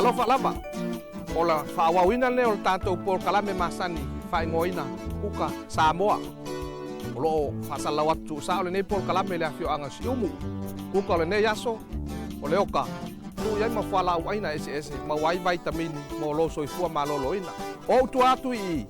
Talofa lava, o le faaauauina lenei o le tatou polokalame masani faaigoaina Kuka Samoa. O lo o faasalalau atu tuusao lenei polokalame i le afioaga o Siumu. Kuka o lenei aso, o le oka, tuu i ai ma fualaau aina eseese, maua ai vaitamini mo lou soifua maloloina. O ou tua atu i i,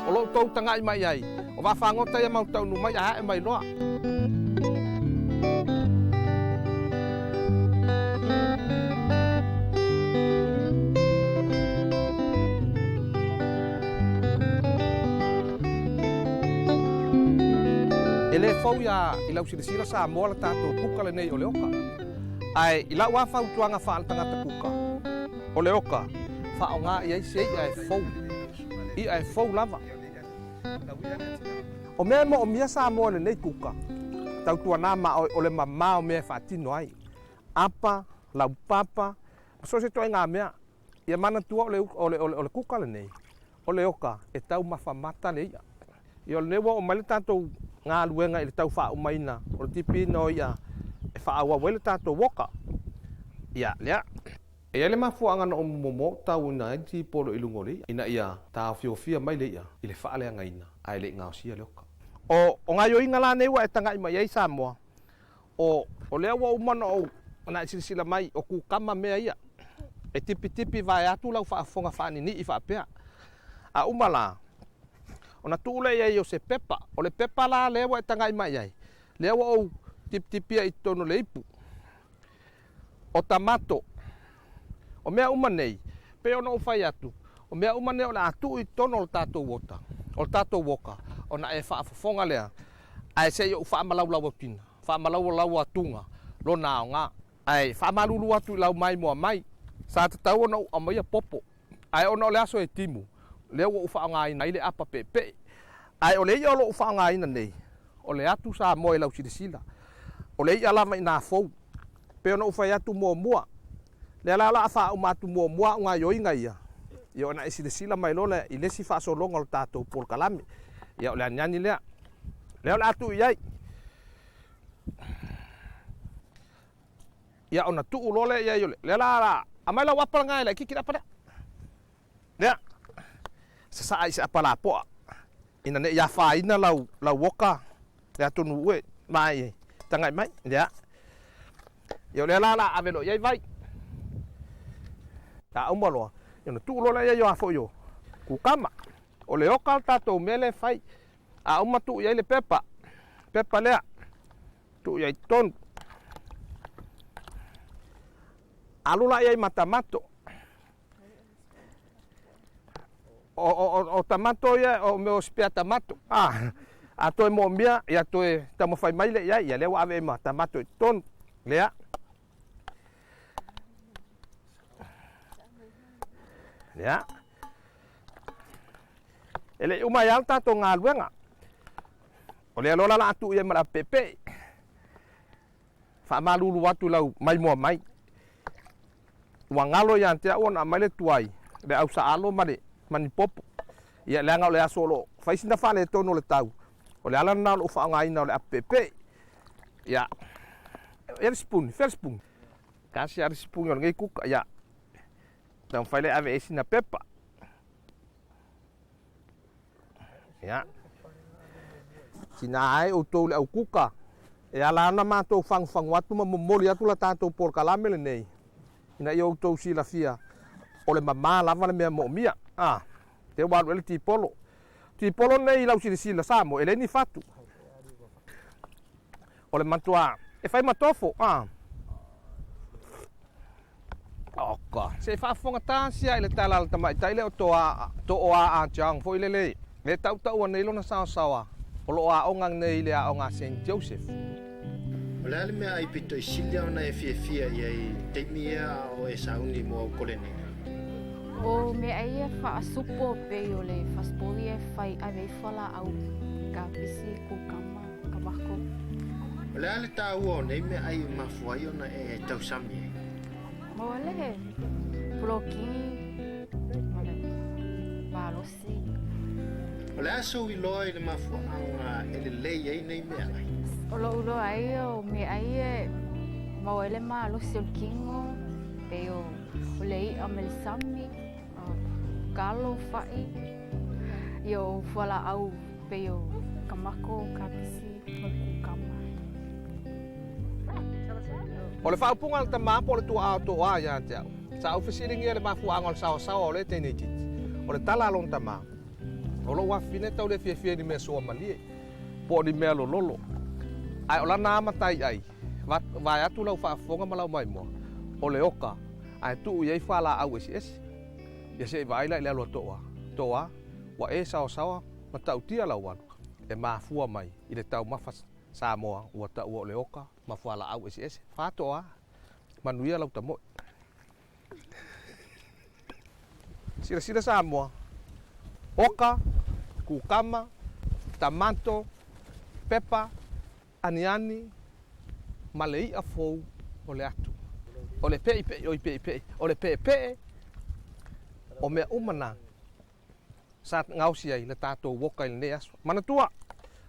o lo outou tagai mai ai, o vaafagota ia matou taunuu mai ae ae mai loa. E le fou ia i lau silasila Samoa le tatou kuka lenei o le oka. Ae i lau lava fautuaga faale-tagata kuka, o le oka, faaaoga i ai se i'a e fou, i'a e fou lava. O mea e moomia Samoa i lenei kuka, tautuana ma oe o le mamao o mea e faatino ai, apa, laupapa, ma so o se ituaiga mea. Ia manatua o le, o le, o le kuka lenei, o le oka e taumafa mata le i'a. Ia o lenei ua oo mai le tatou galuega i le tau faaaumaina o le tipiina o i'a e faaauau ai le tatou oka. Ia, lea. E i ai le mafuaaga na ou momomo tauina ai le tipolo i luga o le i'a, ina ia taofiofia mai le i'a i le faaleagaina ae le i gaosia le oka. O, o gaoioiga la nei ua e tagai mai ai Samoa, o, o lea ua uma ona ou, ona e silasila mai, o kukama mea ia, e tipitipi vaeatu lau faafofoga faaninii faapea. A uma la, ona tuu lea i ai o se pepa. O le pepa la lea ua e tagai mai ai, lea ua ou tipitipia i totonu o le ipu. O tamato. O mea uma nei, pei ona ou fai atu, o mea uma nei o le a tuu i totonu o le tatou ota, o le tatou oka, ona e faafofoga lea, ae se i ou faamalaulauatina, faamalaulauatuga lona aoga. Ae faamalulu atu i lau maimoa mai, sa tatau ona ou aumaia popo, ae ona o le aso e timu, lea ua ou faaaogaina ai le apa peepee. Ae o le i'a o lo o ou faaaogaina nei, o le atu Samoa i lau silasila, o le i'a lava inā fou. Pei ona ou fai atu muamua, lea la o le a faauma atu muamua au gaoioiga ia, ia ona e silasila mai loa lea i le isi faasologa o le tatou polokalame. Ia o le aniani lea. Lea o le a tuu i ai. Ia ona tuu loa lea i ai o le, lea la la, aumai lau apa lena e laitiiti le apa lea. Lea, sasaa i se apa lapoa, ina ne i afaina lau, lau oka le atunuu e mai e tagai mai. Lea. Ia o lea la o le a ave loa i ai vai. A uma loa, ia ona tuu loa lea i ai o a foi o kukama. O le oka le tatou mea lea e fai. A uma tuu i ai le pepa, pepa lea, tuu i ai totonu. Alu la i ai ma tamato. O, o, o, o tamato ia, o mea o spare tamato. Ah, a toe moomia, ia toe taumafai mai lea i ai, ia lea ua ave ai ma tamato i totonu. Lea. Lea. E le i uma ai lava le tatou galuega. O lea loa la o le a tuu i ai ma le apeepee. Faamalulu atu i lau maimoa mai. Ua galo ia te au ona aumai le tuai, le ausaalo ma le ma ni popo. Ia leaga o le aso o lo o fai sina faaletonu o le tau, o le ala lena o lou faaaogaina o le apepepe. Ia, ia le sipuni, fea le sipuni? Tasi lava le sipuni o lenei kuka, ia. Taumafai lea e ave i ai sina pepa. Ia. Tina ai outou le aukuka, e ala ona matou fagufagu atu ma momoli atu la tatou polokalame lenei, ina ia outou silafia, o le mama lava le mea moomia. A, te ua alu ai le tipolo. Tipolo nei i lau silasila Samoa, e leai ni fatu. O le matua, e fai ma tofo, a. Oka. Se i faafofoga tasi lava i le tala a le tamaitai lea o Toa, Tooa Ajang foi lele, le tautaua nei lona saosaoa o lo o aoga nei i le aoga a Saint Joseph. O le a le meaai pito i sili ona e fiafia i ai i le taimi ea a o e sauni mo au kolene? O meaai ia faasupo pei o le fasipoli e fai ave ai fualaau kapisi, kukama, tamato. O le a le taua o nei meaai e mafua ai ona e tausami ai? Maua le pulokini ma le malosi. O le a sou iloa i le mafuaaga e lelei ai nei meaai? O lou iloa ai o meaai e maua ai le malosi o le kino, pei o. O le i'a mai le sami, kalo, fa'i, ia o fualaau pei o kamako, kapisi ma le kukama. O le faaupuga a le tama po o le tuaa o Toa ia te au, sa ou fesiligia le mafuaaga o le saoasaoa o lea teine itiiti. O le tala a lona tama, O lou afafine tau le fiafia i ni mea sua malie, po o ni mea lololo. Ae o lana a matai ai, vaeatu lau faafofoga ma lau maimoa, o le oka, ae tuu i ai fualaau eseese. Ia se i vaai la i le alu a Toa, Toa, ua e saoasaoa ma ta'utia lau alu, e mafua mai i le taumafa Samoa ua ta'ua o le oka ma fualaau eseese. Fa Toa, manuia lau tamoe. Silasila Samoa, oka, kukama, tamato, pepa, aniani ma le i'a fou o le atu. O le pe'ipe'i, oi pe'ipe'i, o le pe'epe'e, o mea uma na sa gaosi ai le tatou oka i lenei aso. Manatua,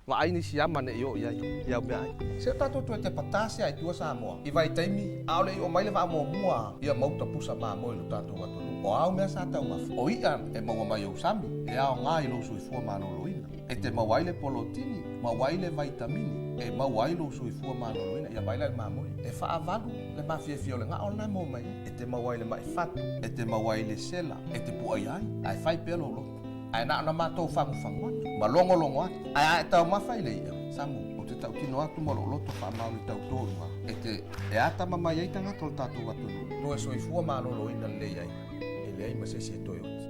vaai nisi ama ne i oo i ai i au meaai. Se o tatou toe tepa se ai tua Samoa i vaitaimi a o le i oo mai le vaa muamua ia mauta pusa mamoe i lo tatou atunuu. O a au mea sa taumafa? O i'a e maua mai ou sami e aoga i lou soifua maloloina, e te maua ai le polotini, maua ai le vaitamini e maua ai lou soifua maloloina. Ia vaai la i le mamoe e faavalu le mafiafia o le gao lena e maua mai ai, e te maua ai le mai fatu, e te maua ai le sela, e te puaia ai, ae fai pea lou loto. Ae na ona matou fagufagu atu, ma logologo atu. Ae a e taumafa i le i'a, Samu, ou te tautino atu ma lou loto faamaoni tauto luga, e te e atama mai ai tagata o le tatou atunuu. Toe soifua maloloina lelei ai, e leai ma se isi e toe oti.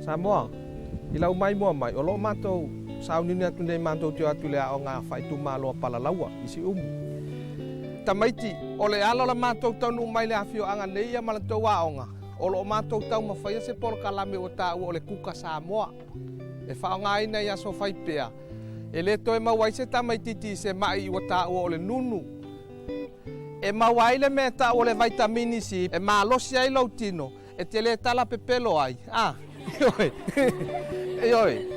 Samoa, i lau maimoa mai, o lo o matou sauniuni atu nei matou te o atu i le aoga faaitumalo a Palalaua i Siumu. Tamaiti, o le ala o la matou taunuu mai i le afioaga nei ia ma la tou aoga, o lo o matou taumafaia se polokalame ua taua o le Kuka Samoa e faaaogaina i aso fai pea e le toe maua ai se tamaititi i se ma'i ua taua o le nunu. E maua ai le mea e ta'u o le vaitamini C e malosi ai lou tino e te lē tala pepelo ai. A! Ioe! Ioe!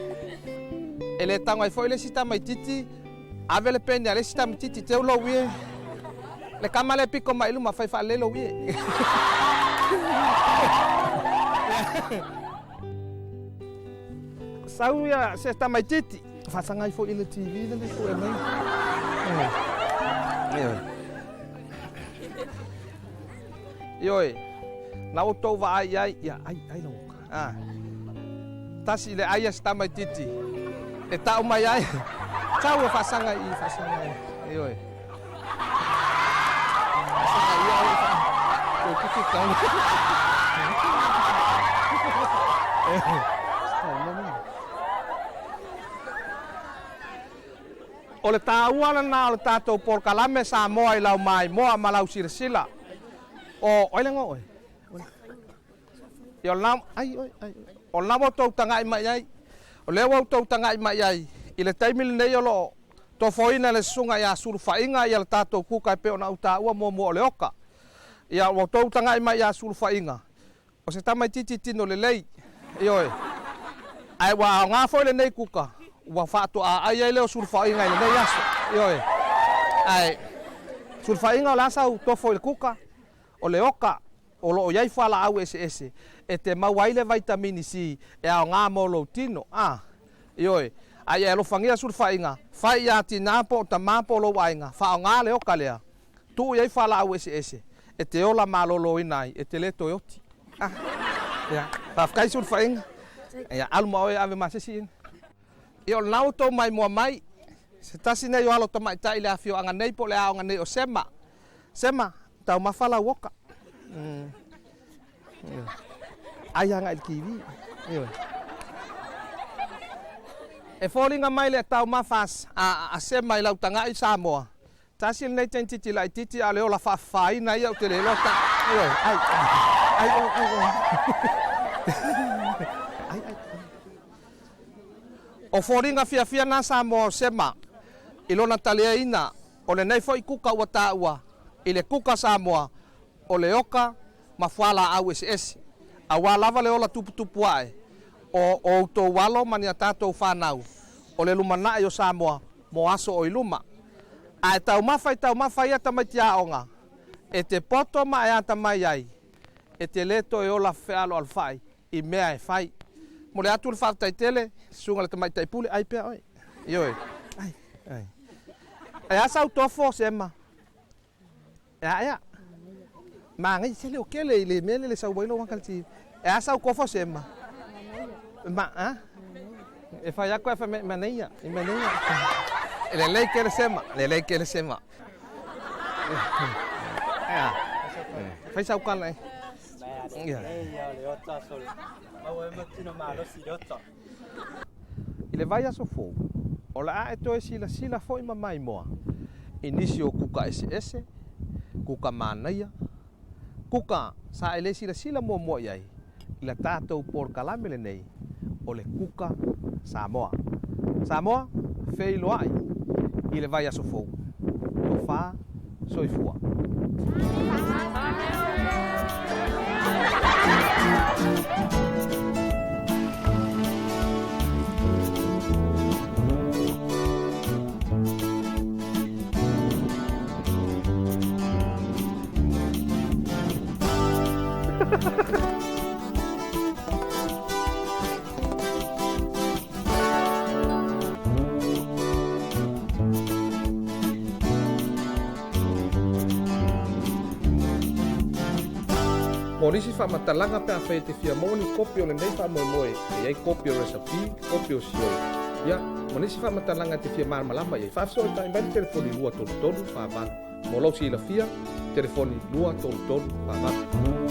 E lē tago ai foi le isi tamaititi, ave le peni a le isi tamaititi, teu lou ie. Le kama lea e piko mai i luma, fai faalelei lou ie. Sau ia se tamaititi. Faasaga ai foi i le TV lenei pue mai. Ioe. Ioe. Na outou vaai i ai, ia, ai, ai lau oka. Ah. Tasi le ai a se tamaititi e ta'u mai ai. Sau e faasaga i, faasaga i. Ioe. Faasaga ia ai fa. Toe tau. O le tāua lena o le tatou polokalame Samoa i lau maimoa ma lau silasila. O ai le igoa o oe? Ia o lena, ai oi, ai oi. O lena ua outou taga'i mai ai. O lea ua outou taga'i mai ai i le taimi lenei o lo o tofoina e le Susuga ia Sulufaiga ia le tatou kuka e pei ona ou taua muamua o le oka. Ia ua outou taga'i mai ia Sulufaiga. O se tamaitiiti tino lelei, ioe, ae ua aoga foi lenei kuka ua faatoa ai ai lea o sulufaiga i lenei aso, ioe. Ae, sulufaiga o le a sau tofo i le kuka? O le oka, o lo o i ai fualaau eseese e te maua ai le vaitamini C e aoga mo lou tino, a, ioe. A ia e alofagia sulufaiga, fai ia tinā po o tamā po o lou aiga, faaaoga le oka lea. Tuu i ai fualaau eseese e te ola maloloina ai, e te le toe oti. Ah, ia, faafetai sulufaiga. Ia, alu ma oe e ave ma se isi ina. Ia, o lena ua tou maimoa mai, se tasi nei o alo tamaitai i le afioaga nei po o le aoga nei o Sema. Sema, taumafa lau oka. Mm. Ai agai i le TV. Ioe. E foliga mai le taumafa a, a Sema i lau taga'i Samoa, Tasi lenei tentiti laititi a o le ola faafafaina ia ou te le iloa ta ioe ai ai oi ai oi ai ai O foliga fiafia na Samoa o Sema i lona taliaina o lenei foi kuka ua taua i le kuka Samoa o le oka ma fualaau eseese aua lava le ola tuputupu ae o outou alo ma ni a tatou fanau o le lumanai o Samoa mo aso o i luma. Ae taumafa i taumafa ia tamaiti aoga. E te poto ma e atamai ai, e te lē toe ola fealoalofa'i i mea e fai. Mo le atu le faafetai tele, susuga le tamaitai pule, ai pea oe. Ioe. Ai, ai. E a sau tofo sema. E a ea. Magai se le o kele i le mea le sau ai lo wakalti. E a sau kofo sema. Ma a? E fai aku e fa manaia, i manaia. E lelei kele sema, lelei kele sema. Ea. Fai sau kala e. Ia. I le vaiaso fou, o le a e toe silasila foi ma maimoa i nisi o kuka eseese, kuka manaia, kuka sa e le silasila muamua i ai i la tatou polokalame lenei o le Kuka Samoa. Samoa, feiloai i le vaiaso fou. Tofa, soifua. Mo nisi faamatalaga pe afai e te fia maua ni kopi o lenei faamoemoe e i ai kopi o resapi, kopi o sioi, ia, ma nisi faamatalaga e te fia malamalama i ai, faafesootai mai le telefoni 2 3 3 4 8. Mo lou silafia, telefoni 2 3 3 4 8.